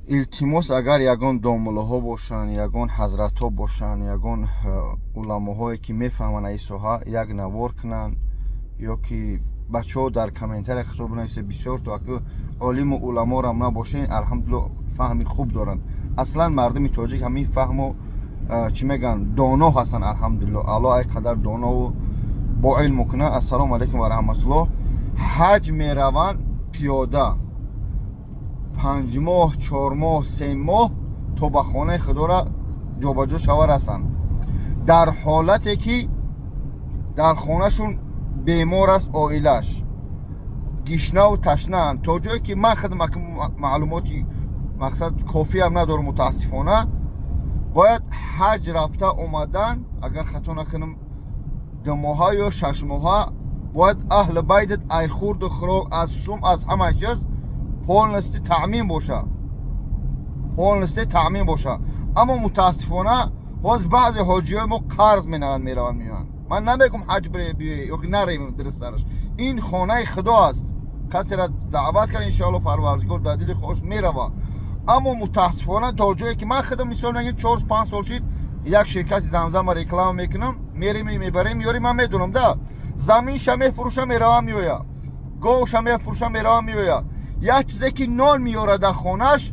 Илтимос, агар ягон домуллоҳо бошанд, ягон ҳазратҳо бошанд, ягон уламоҳое, ки мефаҳманд ин соҳа, як навор кунанд ё ки бачаҳо дар комментария хитоб бинависед. Бисёр то аку олиму уламорам набошен, алҳамдулилло, фаҳми хуб доранд. Аслан мардуми тоҷик ҳамин фаҳму чӣ мегӯянд, доно ҳастанд, алҳамдулилло. Аллоҳ ай қадар донову бо илму кунад. Ассалому алайкум ва раҳматуллоҳ. Ҳаҷ мераванд пиёда 5 моҳ, 4 моҳ, 3 моҳ, то ба хонаи худора ҷобаҷо шава расанд, дар ҳолате ки дар хонашон бемор аст, оилаш гишнаву ташнаанд. То ҷое ки ман худам маълумоти мақсад кофиам надорам, мутаассифона, бояд ҳаҷ рафта омадан, агар хато накунам, 2 моҳа ё 6 моҳа бояд аҳли байтат ай хурду хӯрок, аз сум, аз ҳама чиз полностью таъмин боша, полностью таъмин боша. Аммо мутаассифона ҳоз баъзе ҳоҷиҳои мо қарз менаванд, мераванд, меоянд. Ман намегум ҳаҷ биёе ё нарем, дурусттараш ин хонаи худо аст. Касера даъват кард, иншоалло, Парвардигор дар дили хош мерава. Аммо мутаассифона, то ҷое ки ман худам мисол мегӯям, 4-5 сол шид, як ширкати Замзама реклама мекунам, мерем, мебарем, меёрем. Ман медонам да, заминша мефурӯша, мерава, меоя, говша мефурӯша, мерава, меоя. Як чизе ки нон меёрад дар хонаш,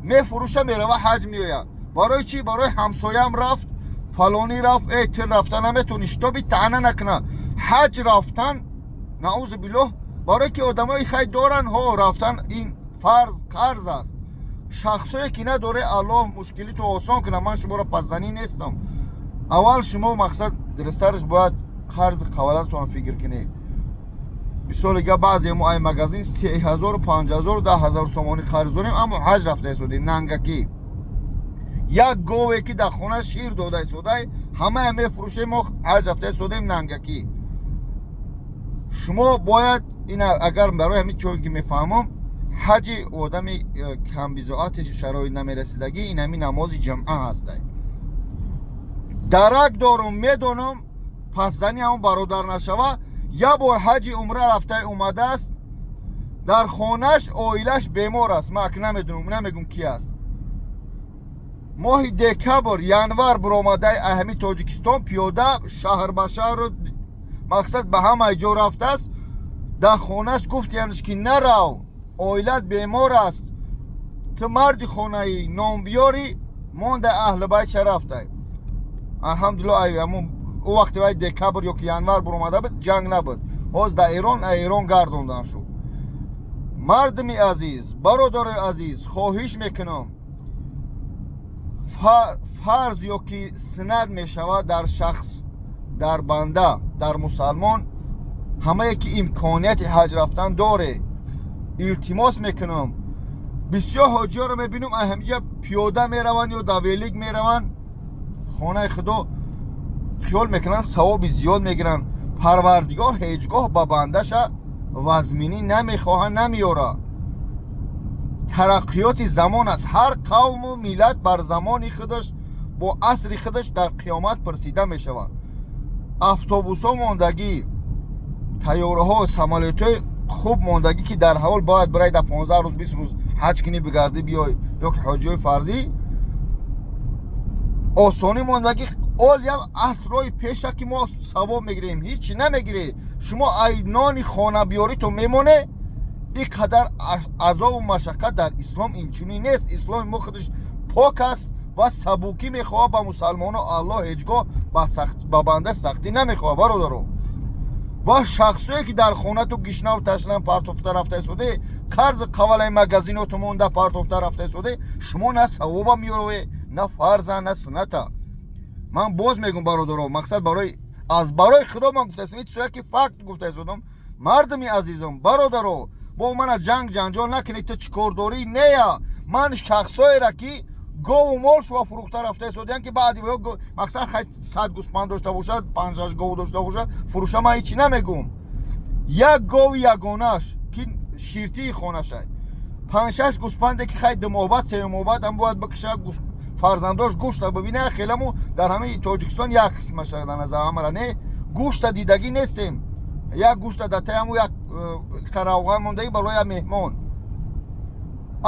мефурӯша, мерава, ҳаҷ меоя. Барои чӣ? Барои ҳамсоям рафт, фалонӣ рафт, э, ту рафта наметавонӣ, шитоби таъна накуна. Ҳаҷ рафтан, наузу биллоҳ, барое ки одамои хай доранд, ҳо, рафтан ин фарз, қарз аст. Шахсое ки надоре, Аллоҳ мушкилиту осон кунад. Ман шуморо пасзанӣ нестам. Аввал шумо мақсад дурусттараш бояд қарзи қавалатонро фикр кунед. Мисоли га, баъзе мо ай магазин 3000, 5000, 10 000 сомонӣ қарз дорем, аммо ҳаҷ рафта истодем нангакӣ. Як гове ки дар хона шир дода истодай, ҳамая мефурӯшем, мо ҳаҷ рафта истодем нангакӣ. Шумо бояд ина, агар барои ҳамин чое ки мефаҳмам, ҳаҷи одами камбизоати шароит намерасидагӣ, ин ҳамин намози ҷамъа ҳастай. Дарак дорум, медонам, пасзани ҳамон бародар нашава. Як бор ҳаҷи умра рафта омадааст, дар хонаш оилаш бемор аст. Ман ак намедонам, намегум ки аст. Моҳи декабр, январ биромадаи ҳамин Тоҷикистон пиёда, шаҳр ба шаҳру мақсад ба ҳамаи ҷо рафтааст. Дар хонаш гуфтиянш, ки нарав, оилат бемор аст, ту марди хонаӣ, нонбиёрӣ. Монда, аҳли байтша рафтай. Алҳамдулилло, ӯ вақте вай декабр ё ки январ биромада буд, ҷанг набуд. Ҳоз дар Эрон, Эрон гардондан шуд. Мардуми азиз, бародарои азиз, хоҳиш мекунам, фарз ё ки суннат мешавад дар шахс, дар банда, дар мусалмон, ҳамае ки имконияти ҳаҷ рафтан доре, илтимос мекунам. Бисёр ҳоҷиёро мебинам, ҳамиҷа пиёда мераванд ё да велик мераванд хонаи худо, хиёл мекунанд, савоби зиёд мегиранд. Парвардигор ҳеҷ гоҳ ба бандаша вазминӣ намехоҳад, намеёра. Тараққиёти замон аст. Ҳар қавму миллат бар замони худаш, бо асри худаш дар қиёмат пурсида мешавад. Автобусҳо мондагӣ, тайёраҳо, самолётҳои хуб мондагӣ, ки дар ҳавол бояд бирай, дар 15 рӯз, 20 рӯз ҳаҷ кунӣ, бигардӣ, биёй, ё ки ҳоҷиҳои фарзӣ осонӣ мондагӣ. Олям асрҳои пеша ки мо савоб мегирем, ҳичи намегиред. Шумо ай нони хонабиёритон мемоне. Ин қадар азобу машаққат дар ислом инчунин нест. Исломи мо худаш пок аст ва сабукӣ мехоҳад ба мусалмоно. Аллоҳ ҳеҷ гоҳ ба бандаш сахтӣ намехоҳад. Бародаро, ва шахсое ки дар хонату гишнаву ташнам партофта рафта истоде, қарзи қавалаи магазиноту монда партофта рафта истоде, шумо на савоба меёред, на фарза, на сунната. Ман боз мегум, бародаро, мақсад барои аз барои худо ман гуфтаистам, ин ки факт гуфта истодам. Мардуми азизам, бародаро, бо мана ҷанг ҷанҷол накунед. Ту чӣ кор дорӣ? Нея, ман шахсоера ки гову мол шува фурӯхта рафта истодиям, ки баъди мақсад хай 100 гӯспанд дошта бошад, панҷаш гов дошта бошад, фурӯша, ман ҳечи намегум. Як гови ягонаш, ки ширтии хонашай, панҷшаш гӯспанде, ки хай 2 моҳ баъд, 3 моҳ баъд ҳам бояд бикиша, фарзандош гӯшта бибина. Хеламу дар ҳамаи Тоҷикистон як қисмаша дар назар ҳамара не, гӯшта дидагӣ нестем. Як гӯшта дар таяму як қаравған мондагӣ барои як меҳмон.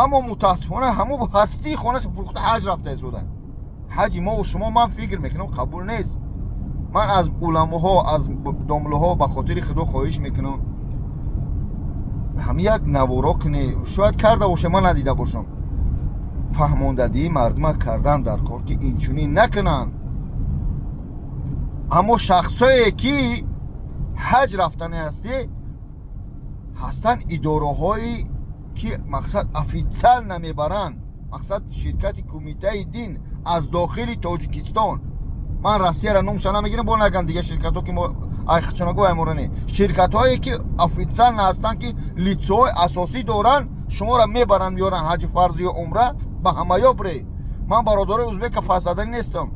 Аммо мутаассифона, ҳамо ҳастии хонаша фурӯхта, ҳаҷ рафта истода. Ҳаҷи мову шумо, ман фикр мекунам, қабул нест. Ман аз уламоҳо, аз домлаҳо ба хотири Худо хоҳиш мекунам, ҳами як наворо куне, шояд карда боша, ман надида бошам, фаҳмондадии мардума кардан дар кор, ки инчунин накунанд. Аммо шахсое ки ҳаҷ рафтане ҳастӣ, ҳастанд идораҳое ки, мақсад, официально мебаранд, мақсад, ширкати Кумитаи дин аз дохили Тоҷикистон. Ман Россияра номша намегирам, бо наган дига ширкатҳо ки мо айхчонагу аймора не. Ширкатҳое ки официально ҳастанд, ки лицоҳои асосӣ доранд, шуморо мебаранд, меёранд, ҳаҷи фарзи ё умра ба ҳамаё бре. Ман бародарои узбека пас заданӣ нестам,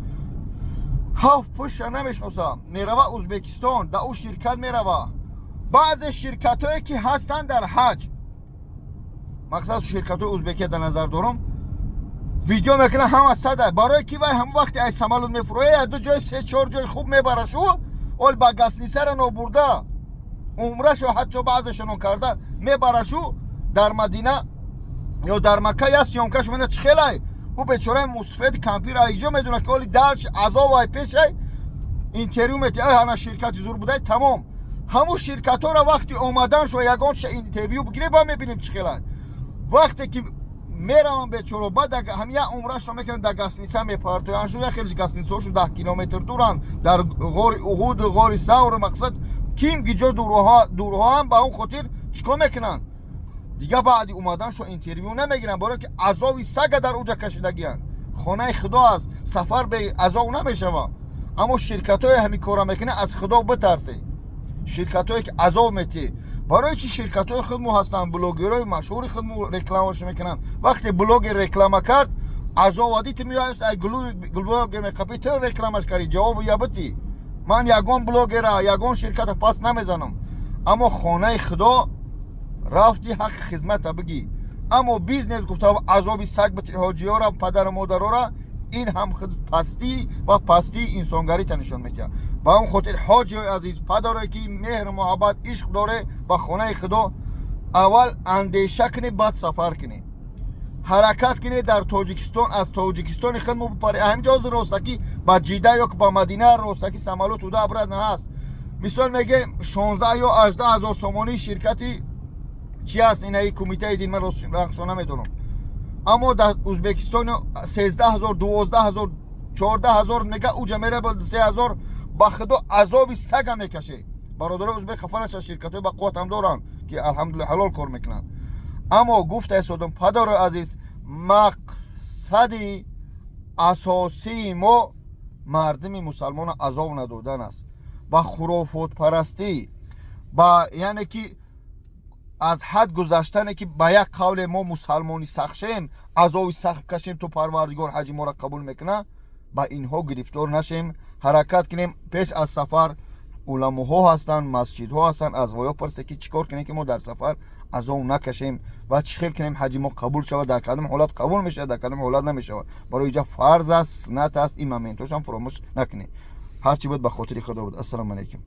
ҳафт пушта намешиносам. Мерава Узбекистон, да ӯ ширкат мерава. Баъзе ширкатҳое ки ҳастанд дар ҳаҷ, мақсад, ширкатҳои узбекия дар назар дорам, видео мекунад, ҳама сада. Барое ки вай ҳама вақте ай самолёт мефурояд, ду ҷой, се, чор ҷои хуб мебарашу, ол ба гостиницара нобурда, умрашо ҳатто баъзешоно карда мебарашу, дар Мадина ё дар Макка я съёмкаш мена, чӣ хелай. Ӯ бечораи мусфеди кампир айҷо медонад, ки оли дарш азоб ай пешай интервю мети, ай ҳана ширкати зур будай, тамом. Ҳамун ширкатҳоро вақти омаданшо ягонша интервю бигирӣ, ба мебинем, чӣ хелай. Вақте ки мераванд бечоро, баъд ҳам як умрашро мекунанд, дар гостиница мепартоянд. Шу як хелиш гостиницаҳошу 10 километр дуранд, дар ғори Уҳуду ғори Савр, мақсад, ким гиҷо дурҳоам. Ба он хотир чӣ кор мекунанд? Дига баъди омаданшо интервю намегиранд, барое ки азоби сага дар уҷа кашидагиянд. Хонаи Худо аст, сафар бе азоб намешавад. Аммо ширкатҳое ҳамин кора мекунанд, аз Худо битарсед. Ширкатҳое ки азоб метиҳ, барои чи? Ширкатҳои худмо ҳастанд, блогерҳои машҳури худмо рекламашо мекунанд. Вақте блогер реклама кард, азовадӣ ту меояст, ай блогер меқапӣ, ту рекламаш кардӣ, ҷавобу я битӣ. Ман ягон блогера, ягон ширката пас намезанам, аммо хонаи Худо рафти, ҳаққи хизмата бигӣ. Аммо бизнес гуфта, азоби саг бити ҳоҷиёра, падару модарора, ин ҳам худ пастӣ ва пастии инсонгарита нишон медиҳад. Ба он хотир, ҳоҷиёи азиз, падарое ки меҳру муҳаббат, ишқ доре ба хонаи Худо, аввал андеша кунед, баъд сафар кунед. Ҳаракат кунед, дар Тоҷикистон, аз Тоҷикистони худ мо бипаре. Ҳаминҷо ҳозир ростакӣ ба Ҷида ё ба Мадина ростакӣ самолёт уда обратно ҳаст. Мисол мегем, 16 ё 18 ҳазор сомонии ширкати чи аст, инаи Кумитаи дин, ман рақшо намедонам, аммо дар Узбекистон 13 ҳазор, 12 ҳазор, 14 ҳазор мега, уҷа мера 3 ҳазор. Ба Худо, азоби сага мекаше. Бародарои узбек хафа наша, ширкатҳои ба қувватам доранд, ки, алҳамдулилла, ҳалол кор мекунанд. Аммо гуфта истодам, падарои азиз, мақсади асосии мо мардуми мусалмона азоб надодан аст ба хурофотпарастӣ, ба яъне ки аз ҳад гузаштане, ки ба як қавле мо мусалмони сахт шем, азоби сахт кашем, то Парвардигор ҳаҷи моро қабул мекунад. Ба инҳо гирифтор нашем. Ҳаракат кунем, пеш аз сафар уламоҳо ҳастанд, масҷидҳо ҳастанд, аз воё пурсе, ки чӣ кор кунем, ки мо дар сафар азоб накашем ва чӣ хел кунем, ҳаҷи мо қабул шавад, дар кадом ҳолат қабул мешавад, дар кадом ҳолат намешавад. Барои иҷа фарз аст, суннат аст, ин моментошам фуромӯш накунем. Ҳарчи буд, ба хотири Худо буд. Ассалому алайкум.